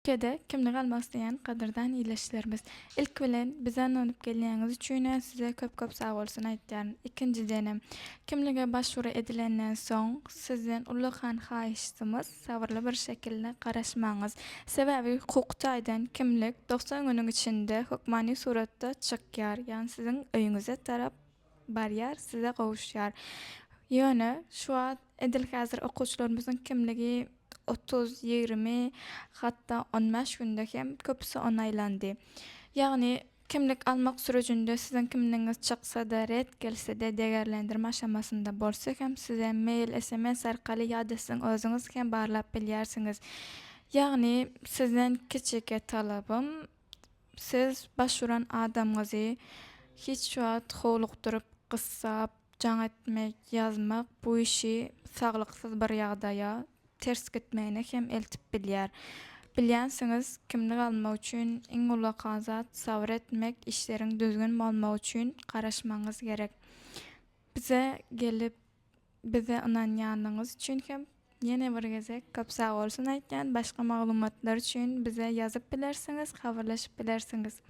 Türkiýede kimlik almak isleýän gadyrdan ildeşlerimiz! Ilki bilen bize ynanyp gelýäňiz üçin size köp köp sagbolsun aýtýaryn. Ikinjidenem, kimlige başwuru edilenden soň sizden ullakan haýyştymyz sabyrly bir şekilde garaşmagyňyz. Sebäbi hukuk taýdan kimlik 90 günüň içinde hökmany suratda çykýar, ýagny siziň öýüňize tarap barýar, size gowuşýar. Ýöne şu wagt edil häzir okuwçylarymyzyň kimligi 30, 20, hatda 15 günde hem köpüsi onaýlandy. Ýagny kimlik almak sürejinde siziň kimligiňiz çyksa-da, ret gelse-de, degerlendirme aşamasynda bolsa hem size mail, sms arkaly ýa-da siziň özüňiz hem barlap bilýärsiňiz. Ýagny sizden kiçijik talabym Siz baş uran adamyňyzy hiç wagt howlukdyryp, gyssap, jaň etmek, ýazmak bu işi saglyksyz bir ýagdaýa, ters gitmegine hem eltip bilýär. Bilýänsiňiz, kimlik almak üçin iň ullakan zat sabyr etmek, işleriň düzgün bolmagy üçin garaşmagyňyz gerek. Bize gelip Bize ynanýanyňyz üçin hem ýene bir gezek köp sagbolsun aýtýan. Başga maglumatlar üçin bize ýazyp bilersiňiz, habarlaşyp bilersiňiz.